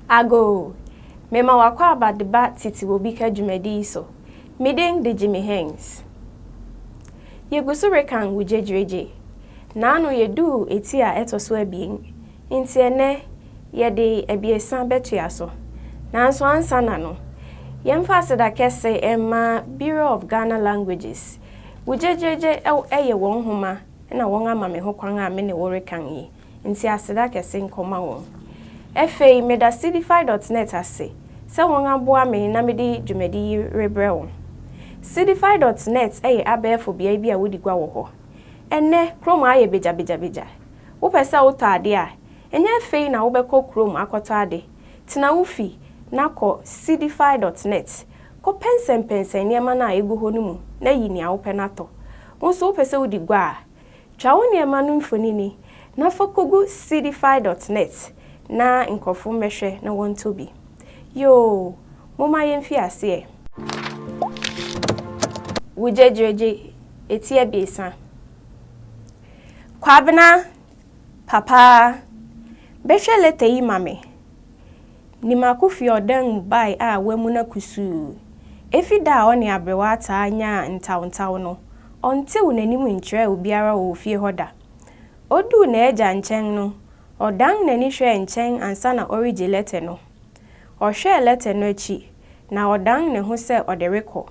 Agoo! Mema w'akwaaba de ba Tete Wɔ Bi Ka dwumadi yi so. Me din de Jimmy Haynes. Yegu so rekan wo gyegyeregye. Naano yeduu eti a ɛtɔ so abien, nti ɛnnɛ yɛde abiɛsa bɛtoa so. Nanso ansa na no, yɛmfa aseda kɛse mma Bureau of Ghana Languages. Wo gyegyeregye yɛ wɔn nhoma na wɔama me ho kwan a me ne wo rekan yi. Nti aseda kɛse nkɔma wɔn. Afei meda Seedify dot net ase sɛ wɔn aboa me na mede dwumadi yi rebrɛ wo. Seedify dot net yɛ abɛɛfo beae bi a wodi gua wɔ hɔ. Ɛnnɛ, kurom ayɛ begyabegyabegya. Wopɛ sɛ wotɔ ade a, ɛnyɛ afei na wobɛkɔ kurom akɔtɔ ade. Tena wo fi na kɔ Seedify dot net kɔpɛnsɛmpɛnsɛn nneɛma no a egu hɔ no mu na yi nea wopɛ no atɔ. Wo nso wopɛ sɛ wodi gua a, Twa wo nneɛma no mfonini na fa kogu Seedify dot net na nkurɔfo mmɛhwɛ na wɔntɔ bi. Yoo, momma yemfi ase ɛ! Wo gyegyeregye, eti abiɛsa. Kwabena, Papa, bɛhwɛ lɛtɛ yi ma me. Nimako fi ɔdan mu bae a wamuna kusuu. Efi da a ɔne aberewa Ataa nyaa ntawntaw no, ɔntew n'anim nkyerɛɛ obiara wɔ ofie hɔ da. Oduu n'agya nkyɛn no, ɔdan n'ani hwɛɛ nkyɛn ansa na ɔregye lɛtɛ no. Ɔhwɛɛ lɛtɛ no akyi, na ɔdan ne ho sɛ ɔde rekɔ.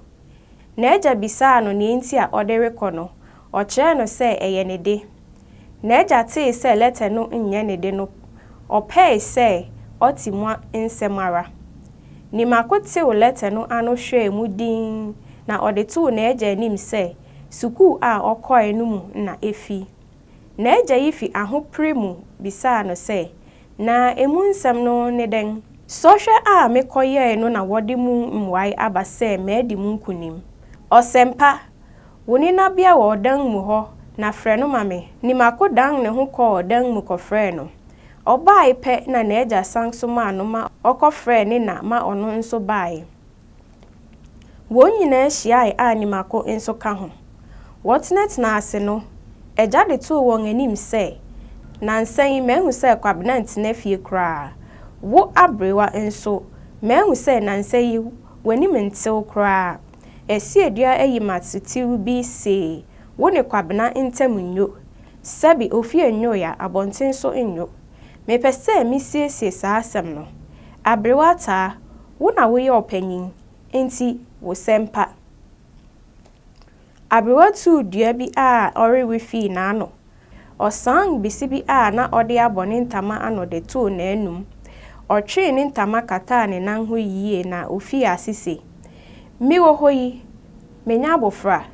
N'agya bisaa no nea enti a ɔde rekɔ no, ɔkyerɛɛ no sɛ ɛyɛ ne de. N'agya tee sɛ lɛtɛ no nyɛ ne de no, ɔpɛe sɛ ɔte mu nsɛm ara. Nimako tew lɛtɛ no ano hwɛɛ mu dinn na ɔde too n'agya anim sɛ sukuu a ɔkɔe no mu na efi. N'agya yi fi ahopere mu bisaa no sɛ, Na emu nsɛm no ne dɛn? Sɔhwɛ a mekɔyɛe no na wɔde mu mmuae aba sɛ madi mu nkonim. Ɔsɛmpa, Wo nenabea wɔ ɔdan mu hɔ na frɛ no ma me. Nimako dan ne ho kɔɔ ɔdan mu kɔfrɛɛ no. Ɔbae pɛ na n'agya san somaa no ma ɔkɔfrɛɛ ne na ma ɔno nso bae. Wɔn nyinaa hyiae a Nimako nso ka ho. Wɔtenatenaa ase no, agya de too wɔn anim sɛ, Nnansa yi mahu sɛ Kwabena ntena fie koraa. Wo aberewa nso, mahu sɛ nnansa yi w'anim ntew koraa. Asiedua ayi m'asotiw bi se wo ne Kwabena ntam nnwo. Sɛbe ofie nnwoe a, abɔnten nso nnwo. Mepɛ sɛ misiesie saa asɛm no. Aberewa Ataa, wo na woyɛ ɔpanyin, enti wo sɛmpa. Aberewa tuu dua bi a ɔrewe fii n'ano. Ɔsan bisi bi a na ɔde abɔ ne ntama ano de too n'anom. Ɔtwee ne ntama kataa ne nan ho yiye na ofii ase se, Mewɔ hɔ yi, menyɛ abofra.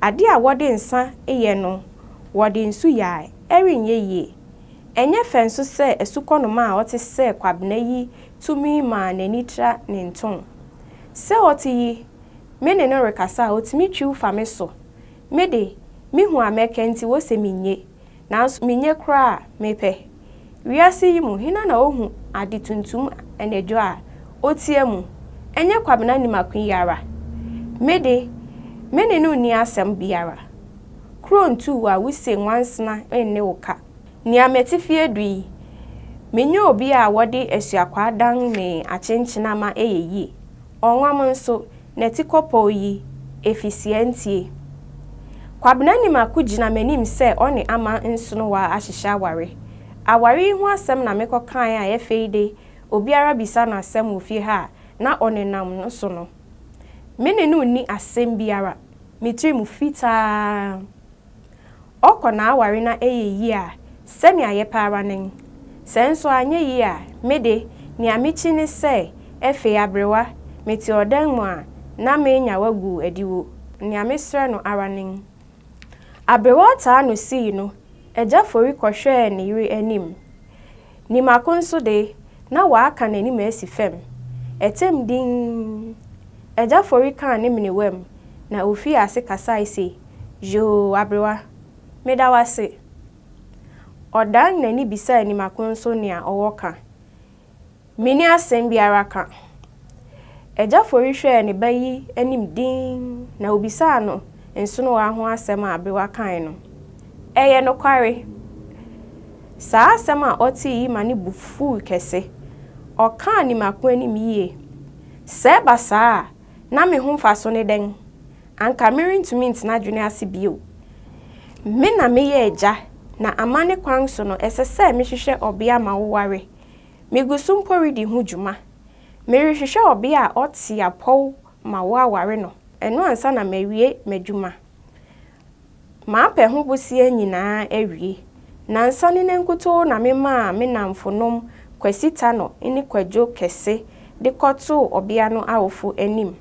Ade a wɔde nsa yɛ no, wɔde nsu yɛ a, ɛrenyɛ yie. Ɛnyɛ fɛ nso sɛ asukɔnoma a ɔte sɛ Kwabena yi tumi ma n'ani tra ne ntɔn. Sɛ ɔte yi, me ne no rekasa a, otumi twiw fa me so. Me de, mihu a mɛka nti wose minnye, nanso minnye koraa a, mepɛ. Wiase yi mu, hena na ohu ade tuntum anadwo a, otia mu? Ɛnyɛ Kwabena Nimako yi ara? Me de, me ne no nni asɛm biara. Kuro ntu wo a wuse nwansena nne wo ka. Nea m'atifi adu yi, menyɛ obi a wɔde asuakwaa dan me akyenkyena ma ɛyɛ yie. Ɔnwam nso, n'atikɔpɔw yi, efi Siantie. Kwabena Nimako gyina m'anim sɛ ɔne Ama Nsonowa ahyehyɛ aware. Aware yi ho asɛm na mekɔkae a afei de obiara bisa no asɛm wɔ fie ha a na ɔnenam no so no. Me ne no nni asɛm biara, me tirim fitaa. Ɔkɔ n'aware na ɛyɛ yie a, sɛnea yɛpɛ ara nen. Sɛ nso anyɛ yie a, me de, nea mikyi ne sɛ, afei aberewa, mete ɔdan mu a, na merenya wagu adiwo. Nea mesrɛ no ara nen. Aberewa ɔtaa no sii no, Agya Fori kɔhwɛɛ ne yere anim. Nimako nso de, na waka n'anim asi fam. Ɛtɛm dinn. Agya Fori kaa ne menewam, na ofii ase kasae se, Yoo, aberewa, meda wo ase. Ɔdan n'ani bisaa Nimako nso nea ɔwɔ ka. Minni asɛm biara ka. Agya Fori hwɛɛ ne ba yi anim dinn na obisaa no nsonowa ho asɛm a aberewa kae no. Ɛyɛ nokware? Saa asɛm a ɔtee yi ma ne bo fuw kɛse. Ɔkaa Nimako anim yiye. Sɛ ɛba saa a, na me ho mfaso ne dɛn? Anka merentumi ntena adwene ase bio. Me na meyɛ agya, na amanne kwan so no, ɛsɛ sɛ mehwehwɛ ɔbea ma woware. Migu so mpo redi ho dwuma. Merehwehwɛ ɔbea a ɔte apɔw ma woaware no, ɛno ansa na mawie m'adwuma. Mapɛ ho bosea nyinaa awie. Nnansa ne nnɛ nkutoo na memaa me nnamfonom Kwasi Tano ne Kwadwo Kɛse de kɔtoo ɔbea no awofo anim.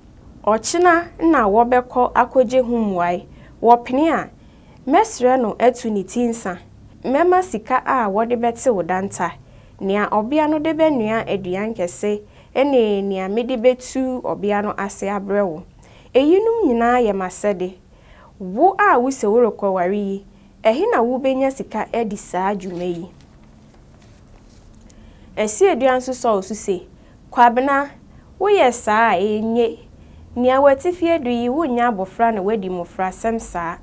Ɔkyena na wɔbɛkɔ akogye ho mmuae. Wɔpene a, mɛsrɛ no atu ne ti nsa. Mɛma sika a wɔde bɛtew danta, nea ɔbea no de bɛnoa aduan kɛse ne nea mede betu ɔbea no ase abrɛ wo. Eyinom nyinaa yɛ m'asɛde. Wo a wuse worekɔware yi, ɛhe na wubenya sika adi saa dwuma yi? Asiedua nso sɔɔ so se, Kwabena, woyɛ saa a, enye. Nea w'atifi adu yi, wonnyɛ abofra na woadi mmofrasɛm saa.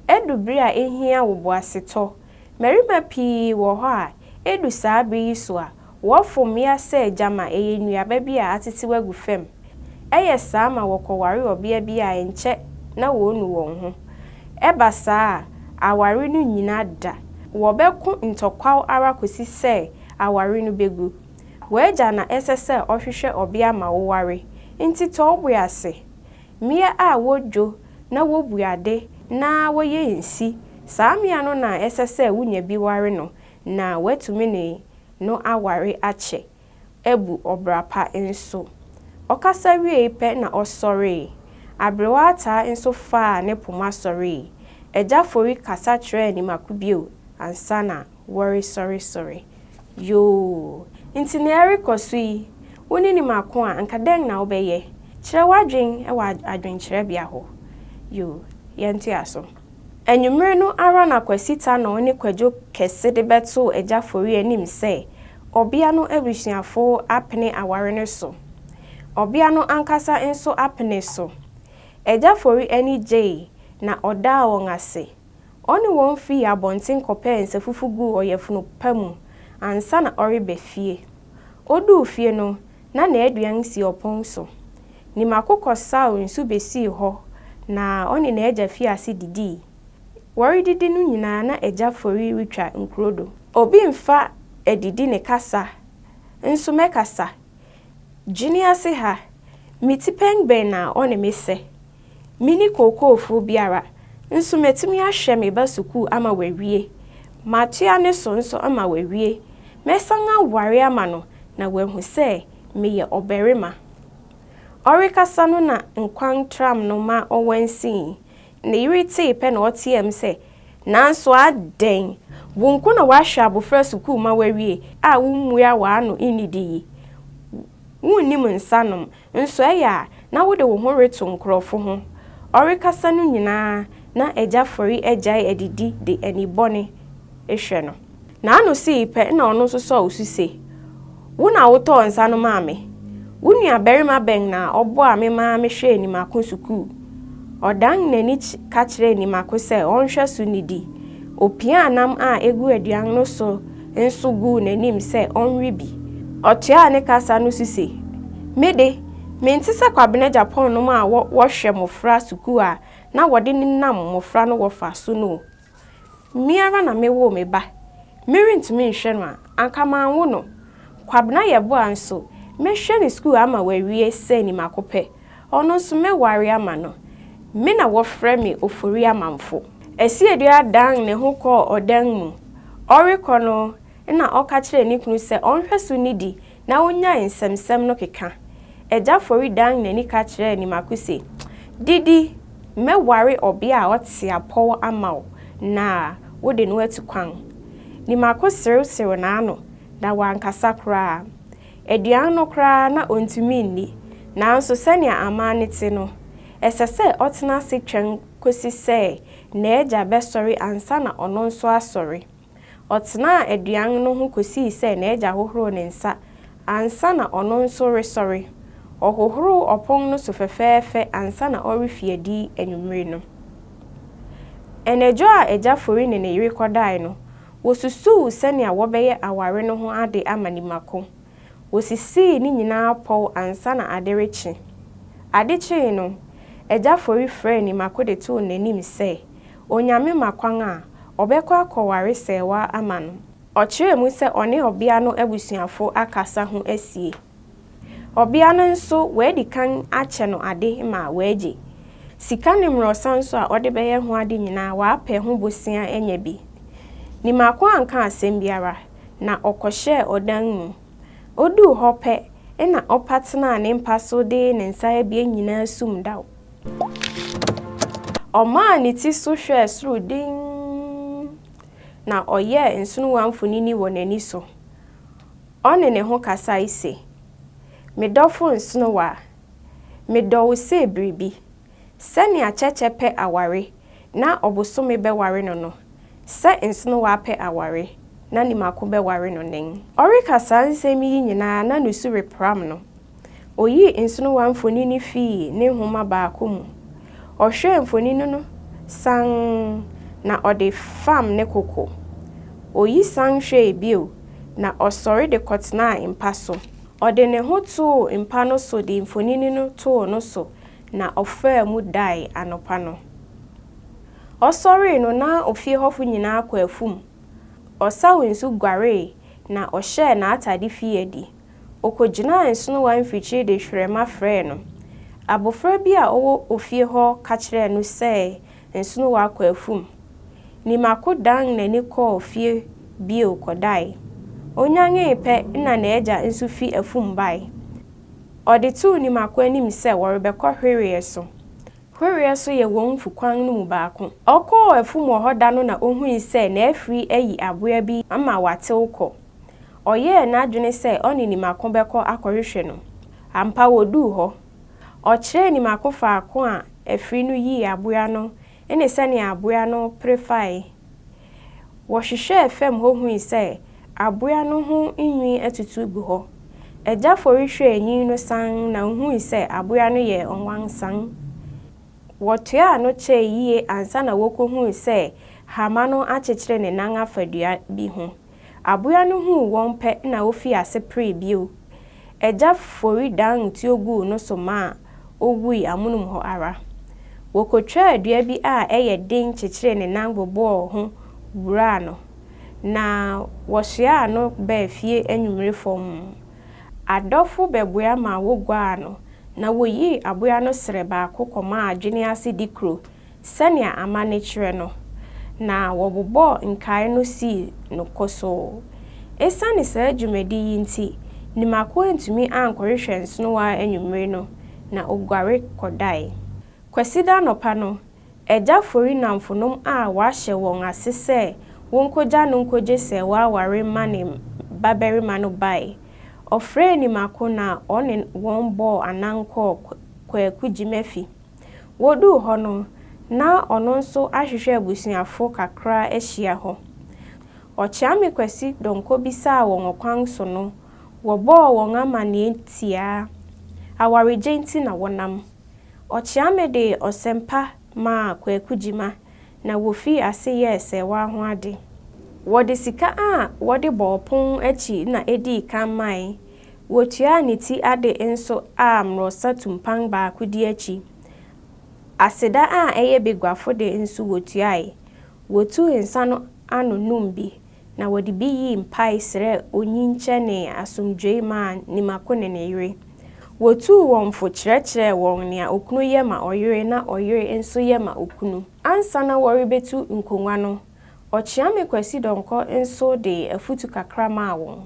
Adu bere a ehia wo boasetɔ. Mmarima pii wɔ hɔ a, edu saa bere yi so a, wɔfom mmea sɛ gyama ɛyɛ nnuaba bi a atetew agu fam. Ɛyɛ saa ma wɔkɔware ɔbea bi a ɛnkyɛ na wɔanu wɔn ho. Ɛba saa a, aware no nnyina da. Wɔbɛko ntɔkwaw ara kosi sɛ aware no begu. W'agya na ɛsɛ sɛ ɔhwehwɛ ɔbea ma woware, enti tɔ wo bo ase. Mmea a wodwo na wobu ade na wɔyɛ nsi, saa mmea no na ɛsɛ sɛ wunya bi ware no na woatumi ne no aware akyɛ, abu ɔbra pa nso. Ɔkasa wiei pɛ na ɔsɔree. Aberewa Ataa nso faa ne poma sɔree. Agya Fori kasa kyerɛɛ Nimako bio ansa na wɔresɔresɔre. Yoo! Nti nea ɛrekɔ so yi, wo ne Nimako a, anka dɛn na wobɛyɛ? Kyerɛ w'adwene wɔ adwenkyerɛbea hɔ. Yoo, yɛntoa so. Anwummere no ara na Kwasi Tanor ne Kwadwo Kɛse de bɛtoo Agya Fori anim sɛ ɔbea no abusuafo apene aware no so. Ɔbea no ankasa nso apene so. Agya Fori ani gyei na ɔdaa wɔn ase. Ɔne wɔn fii abɔnten kɔpɛɛ nsafufu guu ɔyafunu pa mu ansa na ɔreba fie. Oduu fie no, na n'aduan si ɔpon so. Nimako kɔsaw nsu besii hɔ na ɔne n'agya fii ase didii. Wɔredidi no nyinaa na agya Fori retwa nkurodo. Obi mfa adidi ne kasa nso mɛkasa. Dwene ase ha, me tipɛn bɛn na ɔne me sɛ? Minni kookoofuo biara, nso matumi ahwɛ me ba sukuu ama wawie. Matoa ne so nso ama wawie. Mɛsan aware ama no na wahu sɛ meyɛ ɔbarima. Ɔrekasa no na nkwan tram no ma ɔwansii. Ne yere tee pɛ na ɔteɛɛm sɛ, Nanso adɛn? Wo nko na woahwɛ abofra sukuu ma wawie a wummua w'ano nnidi yi? Wunnim nsa nom, nso ɛyɛ a na wode wo ho reto nkurɔfo ho. Ɔrekasa no nyinaa na Agya Fori agyae adidi de ani bɔne rehwɛ no. N'ano sii pɛ na ɔno nso sɔɔ su se, Wo na wotɔɔ nsa no maa me. Wo nuabarima bɛn na ɔboaa me maa mehwɛɛ Nimako sukuu? Ɔdan n'ani ka kyerɛɛ Nimako sɛ ɔnhwɛ so nnidi. Opiaa nam a egu aduan no so nso guu n'anim sɛ ɔnwe bi. Ɔtoaa ne kasa no so se, Me de, mente sɛ Kwabena Agyapong nom a wɔhwɛ mmofra sukuu a na wɔde nenam mmofra no wɔfa so no o. Me ara na mewoo me ba. Merentumi nhwɛ no a, anka manwo no. Kwabena Yeboah nso, mɛhwɛ ne sukuu ama wawie sɛ nimako pɛ. Ɔno nso mɛware ama no. Me na wɔfrɛ me Ofori Amanfo. Asiedua dan ne ho kɔɔ ɔdan mu. Ɔrekɔ no, nna ɔka kyerɛɛ ne kunu sɛ ɔnhwɛ so nnidi na onnyae nsɛmnsɛm no keka. Agya Fori dan n'ani ka kyerɛɛ Nimako se, Didi, mɛware ɔbea a ɔte apɔw ama wo na wode no atu kwan. Nimako serewserew n'ano na wankasa koraa. Aduan no koraa na ontumi nni, nanso sɛnea amanne te no, ɛsɛ sɛ ɔtena ase twɛn kosi sɛ n'agya bɛsɔre ansa na ɔno nso asɔre. Ɔtenaa aduan no ho kosii sɛ n'agya hohoroo ne nsa ansa na ɔno nso resɔre. Ɔhohoroo ɔpon no so fɛfɛɛfɛ ansa na ɔrefi adi anwummere no. Anadwo a Agya Fori ne ne yere kɔdae no, wosusuw sɛnea wɔbɛyɛ aware no ho ade ama Nimako. Wosisii ne nyinaa pɔw ansa na ade rekye. Ade kyee no, Agya Fori frɛɛ Nimako de too n'anim sɛ, Onyame ma kwan a, ɔbɛkɔ akɔware Sɛɛwaa ama no. Ɔkyerɛɛ mu sɛ ɔne ɔbea no abusuafo akasa ho asie. Ɔbea no nso, wadi kan akyɛ no ade ma wagye. Sika ne mmorɔsa nso a ɔde bɛyɛ ho ade nyinaa, wapɛ ho bosea anya bi. Nimako anka asɛm biara, na ɔkɔhyɛɛ ɔdan mu. Oduu hɔ pɛ na ɔpa tenaa ne mpa so de ne nsa abien nyinaa sum daw. Ɔmaa ne ti so hwɛɛ soro dinn, na ɔyɛɛ nsonowa mfonini wɔ n'ani so. Ɔne ne ho kasae se, Me dɔfo nsonowa, medɔ wo sɛ biribi. Sɛnea kyɛkyɛ pɛ aware na ɔbosome bɛware no no, sɛ nsonowa pɛ aware na nimako bɛware no nen. Ɔreka saa nsɛm yi nyinaa na nusu repram no. Oyii nsonowa mfonini fii ne nhoma baako mu. Ɔhwɛɛ mfonini no sann na ɔde fam ne koko. Oyi san hwɛe bio na ɔsɔre de kɔtenaa mpa so. Ɔde ne ho too mpa no so de mfonini no too no so na ɔfaa mu dae anɔpa no. Ɔsɔree no na ofie hɔfo nyinaa kɔ afum. Ɔsaw nsu guaree na ɔhyɛɛ n'atade fii adi. Okogyinaa nsonowa mfikyiri de hwerɛma frɛɛ no. Abofra bi a ɔwɔ ofie hɔ ka kyerɛɛ no sɛ nsonowa akɔ afum. Nimako dan n'ani kɔɔ fie bio kɔdae. Onyanee pɛ na n'agya nso fi afum bae. Ɔde too Nimako anim sɛ wɔrebɛkɔ hwereɛ so. Hwereɛ so yɛ wɔn mfukwan no mu baako. Ɔkɔɔ afum wɔ hɔ da no na ohui sɛ n'afiri ayi aboa bi ama watew kɔ. Ɔyɛɛ n'adwene sɛ ɔne Nimako bɛkɔ akɔhwehwɛ no. Ampa woduu hɔ. Ɔkyerɛɛ Nimako faako a afiri no yii aboa no ne sɛnea aboa no pere fae. Wɔhwehwɛɛ fam hɔ hui sɛ aboa no ho nwi atutu gu hɔ. Agya Fori hwɛɛ nwi no sann na ohui sɛ aboa no yɛ ɔnwansan. Wɔtoaa no kyɛe yiye ansa na wokohui sɛ hama no akyekyere ne nan afa dua bi ho. Aboa no huu wɔn pɛ na ofii ase peree bio. Agya Fori dan tuo guu no so maa owui amonom hɔ ara. Wokotwaa dua bi a ɛyɛ den kyekyeree ne nan bobɔɔ ho wuraa no, na wɔsoaa no baa fie anwummere fɔmm. Adɔfo bɛboa ma woguaa no, na woyii aboa no srɛ baako kɔmaa adwene ase dikuro sɛnea amanne kyerɛ no, na wɔbobɔɔ nkae no sii no kosoo. Esiane saa dwumadi yi nti, Nimako antumi ankɔhwehwɛ nsonowa anwummere no, na oguare kɔdae. Kwasida anɔpa no, Agya Fori nnamfonom a wɔahyɛ wɔn ase sɛ wonkogya no nkogye sɛ wɔaware mma ne babarima no bae. Ɔfrɛɛ Nimako na ɔne wɔn bɔɔ anan kɔɔ Kwaku Gyima fi. Woduu hɔ no, na ɔno nso ahwehwɛ abusuafo kakra ahyia hɔ. Ɔkyeame Kwasi Donkor bisaa wɔn ɔkwan so no, wɔbɔɔ wɔn amanneɛ tiaa. Awaregye nti na wɔnam. Ɔkyeame de ɔsɛmpa maa Kwaku Gyima na wofii ase yɛɛ sɛɛwaa ho ade. Wɔde sika a wɔde bɔɔ pon akyi na edii kan mae. Wotuaa ne ti ade nso a mmorɔsa tumpan baako di akyi. Aseda a ɛyɛ baguafo de nso wotuae. Wotuu nsa no ano nom bi, na wɔde bi yii mpae srɛɛ onyinkyɛ ne asomdwoe maa Nimako ne ne yere. Wotuu wɔn fo kyerɛkyerɛɛ wɔn nea okunu yɛ ma ɔyere na ɔyere nso yɛ ma okunu. Ansa na wɔrebetu nkongua no, Ɔkyeame Kwasi Donkor nso de afotu kakra maa wɔn.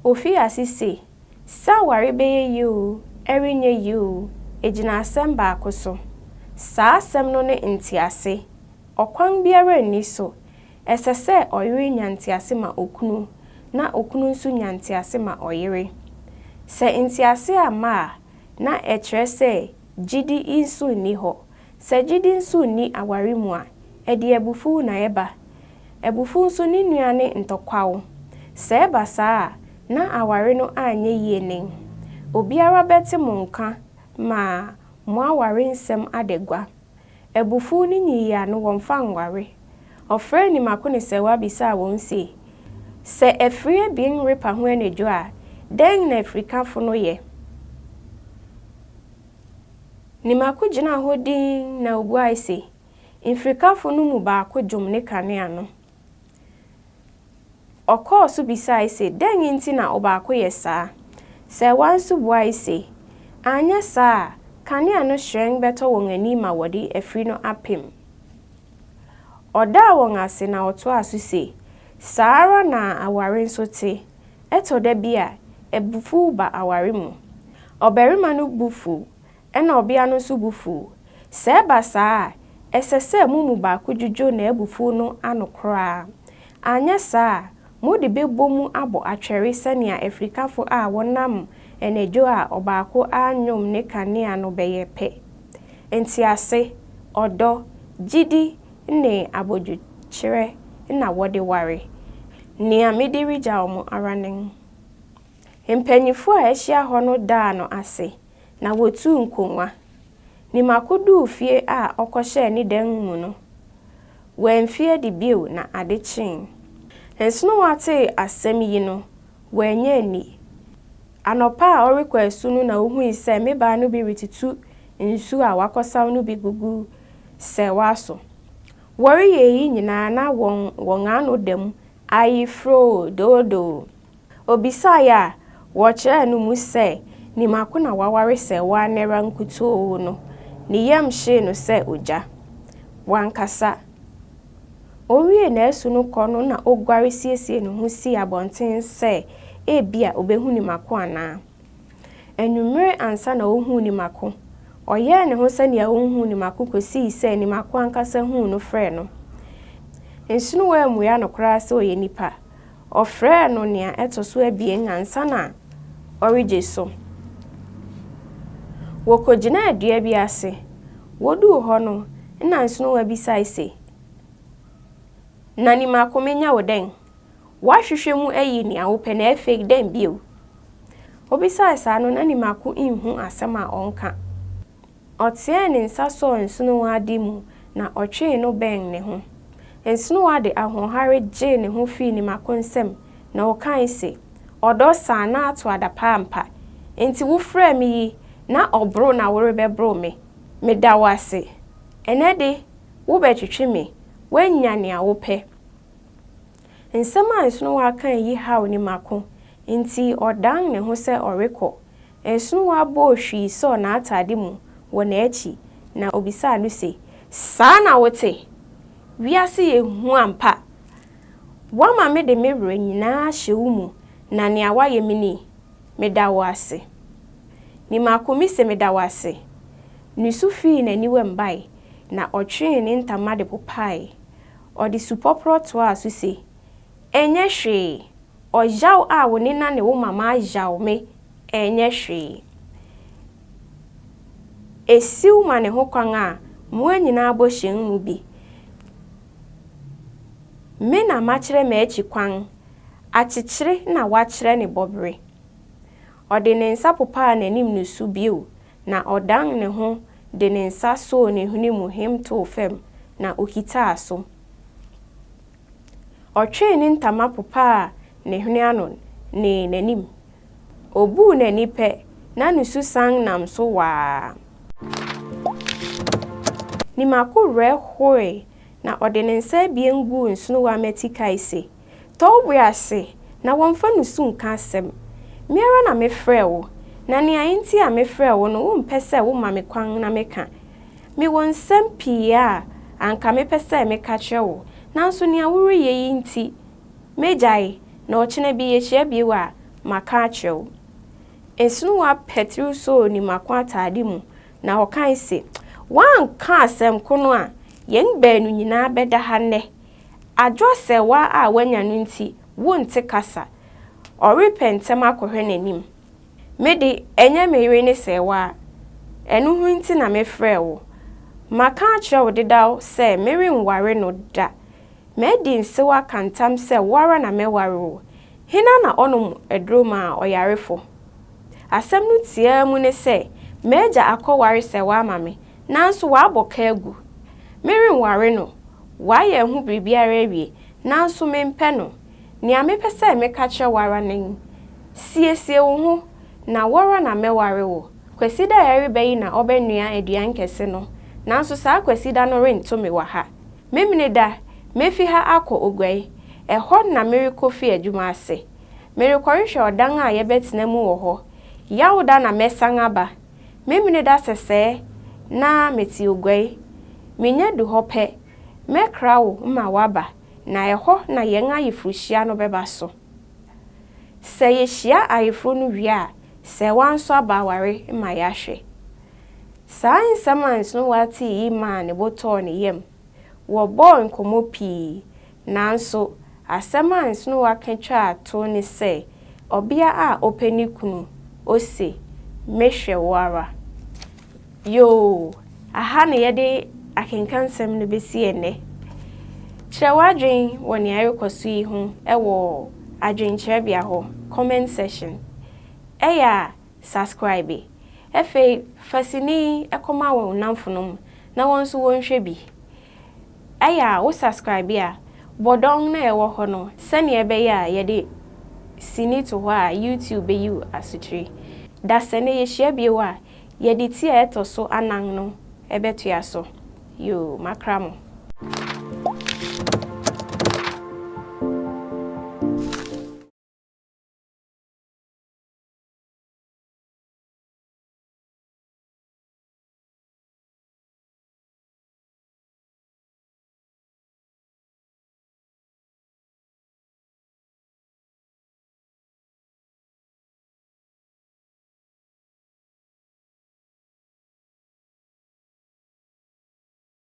Ofii ase se, Sɛ aware bɛyɛ yie oo, ɛrenyɛ yie oo, egyina asɛm baako so. Saa asɛm no ne ntease. Ɔkwan biara nni so. Ɛsɛ sɛ ɔyere nya ntease ma okunu, na okunu nso nya ntease ma ɔyere. Sɛ ntease amma a, na ɛkyerɛ sɛ gyidi nso nni hɔ. Sɛ gyidi nso nni aware mu a, ɛde abufuw na ɛba. Abufuw nso ne nua ne ntɔkwaw. Sɛ ɛba saa a, na aware no anyɛ yie nen. Obiara bɛte mo nka ma mo aware nsɛm ada gua. Abufuw ne nyiyiano wɔmfa nware. Ɔfrɛɛ Nimako ne Sɛwa bisaa wɔn se, Sɛ afiri abien repa ho anadwo a, Dɛn na afirikafo no yɛ? Nimako gyinaa hɔ dinn na obuae se, Mfirikafo no mu baako dwom ne kanea no. Ɔkɔɔ so bisae se, Dɛn nti na ɔbaako yɛ saa? Sɛɛwa nso buae se, Anyɛ saa a, kanea no hyerɛn bɛtɔ wɔn ani ma wɔde afiri no apem. Ɔdaa wɔn ase na ɔtoaa so se, Saa ara na aware nso te. Ɛtɔ da bi a, abufuw ba aware mu. Ɔbarima no bo fuw, ɛnna ɔbea no nso bo fuw. Sɛ ɛba saa a, ɛsɛ sɛ mo mu baako dwudwo n'abufuw no ano koraa. Anyɛ saa a, mode bɛbɔ mu abɔ atwɛre sɛnea afirikafo a wɔnam anadwo a ɔbaako annwom ne kanea no bɛyɛ pɛ. Ntease, ɔdɔ, gyidi ne abodwokyerɛ na wɔde ware. Nea mede regyaw mo ara nen. Mpanyimfo a ahyia hɔ no daa no ase, na wotuu nkongua. Nimako duu fie a ɔkɔhyɛɛ ne dan mu no, wamfi adi bio na ade kyee. Nsonowa tee asɛm yi no, wannya anni. Anɔpa a ɔrekɔ asu no na ohui sɛ mmebaa no bi retutu nsu a wɔakɔsaw no bi gugu sɛwa so. Wɔreyɛ eyi nyinaa na wɔn wɔn ano da mu ayeforo doodoo. Obisae a, wɔkyerɛɛ no mu sɛ Nimako na waware sɛwa noara nkutoo no, ne yam hyee no sɛ ogya. Wankasa. Owiee n'asu no kɔ no na oguare siesiee ne ho sii abɔnten sɛ ebia obehu Nimako anaa. Anwummere ansa na ohuu Nimako. Ɔyɛɛ ne ho sɛnea onhuu Nimako kosii sɛ Nimako ankasa huu no frɛɛ no. Nsonowa ammua no koraa sɛ ɔyɛ nipa. Ɔfrɛɛ no nea ɛto so abien ansa na ɔregye so. Wokogyinaa dua bi ase. Woduu hɔ no, nna nsonowa bisae se, Na Nimako menya wo dɛn? Woahwehwɛ mu ayi nea wopɛ na afei dɛn bio? Obisae saa no, na Nimako nhu asɛm a ɔnka. Ɔteɛɛ ne nsa sɔɔ nsonowa de mu na ɔtwee no bɛn ne ho. Nsonowa de ahoɔhare gyee ne ho fii Nimako nsam na ɔkae se, Ɔdɔ saa na ato adapaa ampa. Enti wofrɛɛ me yi, na ɔboro na worebɛboro me. Meda wo ase. Ɛnnɛ de, wobɛtwetwe me. Woanya nea wopɛ. Nsɛm a nsonowa kae yi haw Nimako, enti ɔdan ne ho sɛ ɔrekɔ. Nsonowa bɔɔ hwii sɔɔ n'atade mu wɔ n'akyi na obisaa no se, Saa na wote? Wiase yɛ hu ampa! Woama mede me werɛ nyinaa ahyɛ wo mu na nea woayɛ me ni? Meda wo ase. Nimako mise meda wo ase. Nusu fii n'aniwam bae na ɔtwee ne ntama de popae. Ɔde supɔporɔ toaa so se, Ɛnyɛ hwee! Ɔyaw a wo nena ne wo mama ayaw me ɛnyɛ hwee. Esiw ma ne ho kwan a mmoa nyinaa bɔ hyɛn mu bi. Me na makyerɛ m'akyi kwan, akyekyere na wakyerɛ ne bɔbere. Ɔde ne nsa popaa n'anim nusu bio na ɔdan ne ho de ne nsa soo ne hwene mu hem too fam na okitaa so. Ɔtwee ne ntama popaa ne hwene ano ne n'anim. Obuu n'ani pɛ, na nusu san nam so waa. Nimako werɛ howee na ɔde ne nsa abien guu nsonowa mmati kae se, Tɔ wo bo ase na wɔmfa nusu nka asɛm. Me ara na mefrɛɛ wo, na nea enti a mefrɛɛ wo no wompɛ sɛ woma me kwan na meka. Mewɔ nsɛm pii a anka mepɛ sɛ meka kyerɛ wo, nanso nea woreyɛ yi nti, megyae, na ɔkyena bi yehyia bio a, maka akyerɛ wo. Nsonowa patiriw soo Nimako atade mu na ɔkae se, Woanka asɛm ko no a, yɛn baanu nyinaa bɛda ha nnɛ. Adwoasɛwa a woanya no nti, wonte kasa. Ɔrepɛ ntɛm akɔhwɛ n'anim. Me de, ɛnyɛ me yere ne Sɛɛwaa. Ɛno ho nti na mefrɛɛ wo. Maka akyerɛ wo dedaw sɛ merenware no da. Madi nsew aka ntam sɛ wo ara na mɛware wo. Hena na ɔnom aduro ma ɔyarefo? Asɛm no tiaa mu ne sɛ, m'agya akɔware Sɛɛwaa ama me, nanso wabɔ ka agu. Merenware no. Wayɛ ho biribiara awie, nanso mempɛ no. Nea mepɛ sɛ meka kyerɛ wo ara nen. Siesie wo ho, na wo ara na mɛware wo. Kwasida a ɛreba yi na ɔbɛnoa aduan kɛse no, nanso saa Kwasida no rento me wɔ ha. Memeneda, mefi ha akɔ Oguai. Ɛhɔ na merekofi adwuma ase. Merekɔhwehwɛ ɔdan a yɛbɛtena mu wɔ hɔ. Yawda na mɛsan aba. Memeneda sɛsɛɛ na mete Oguai. Minya du hɔ pɛ, mɛkra wo ma woaba, na ɛhɔ na yɛn ayeforohyia no bɛba so. Sɛ yehyia ayeforo no wie a, sɛ woanso aba aware ma yɛahwɛ. Saa nsɛm a Nsonowa tee yi maa ne bo tɔɔ ne yam. Wɔbɔɔ nkɔmmɔ pii, nanso asɛm a Nsonowa ka twaa to ne sɛ, Ɔbea a ɔpɛ ne kunu, ose, Mehwɛ wo ara. Yoo, aha na yɛde akenkansɛm no besi ɛnnɛ. Kyerɛ w'adwene wɔ nea ɛrekɔ so yi ho wɔ adwenkyerɛbea hɔ, comment section. Ɛyɛ a, subscribe. Afei, fa sini yi kɔma wo nnamfonom na wɔn nso wɔnhwɛ bi. Ɛyɛ a, wo subscribe a, bɔ dɔn na ɛwɔ hɔ no sɛnea ɛbɛyɛ a yɛde sini to hɔ a YouTube bɛyi wo asotire. Da sɛ nnɛ yɛhyia bio a, yɛde ti a ɛtɔ so anan no bɛtoa so. Yoo, makra mo.